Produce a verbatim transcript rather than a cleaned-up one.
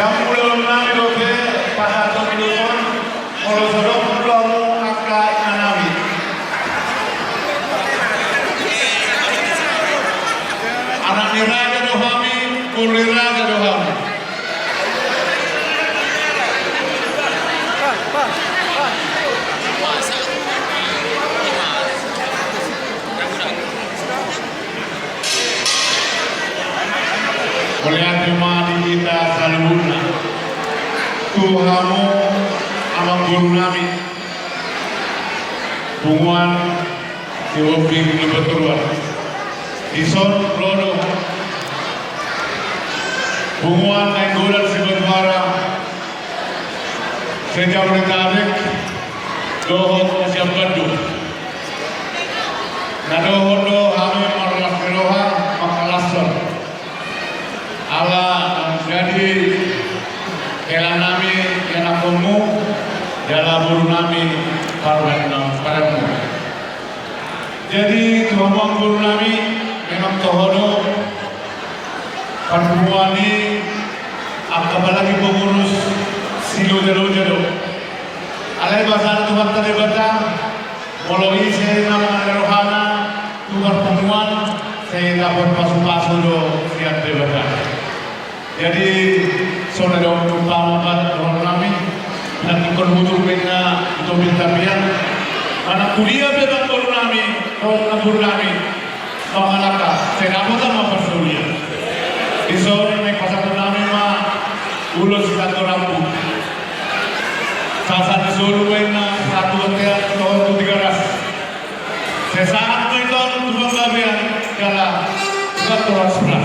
Sian ulaon nami dope pasahat on, molo so dapot do hamu angka inanami. Anak ni raja do hami, boru ni raja do hami. Mauliate ma di hita saluhutna. Tu hamu amangboru nami, punguan Sihombing Lumban Toruan. Dison ro do punguan Nainggolan Sibatuara, se-Jabodetabek dohot na sian Bandung. Na dohot do hami marlas ni roha mangkalashon. Ala na jadi hela nami ianakhonmu, jala boru nami parbahen na paranmu. Jadi tu hamu amangboru nami, memang toho do, parpunguan i angka apalagi pengurus silojaloja do. Alai basa Tuhanta Debata, molo ise na mangalehon rohana tu parpunguan, sai dapot pasupasu do sian Debata. Jadi songon na didok umpama, amangboru nami, nanti kon hutur baen na di topi tapian, manang huria pe amangboru nami, amangboru nami, mangalangka, sai dapot ma parsaulian. Dison naeng pasahaton nami ma ulos sian Torapu. Sahat ni solu baen na sahat tu bontean dohot tu Tigaras. Sai sahat ma i tong tu Panggabean jala sahat tu Horas.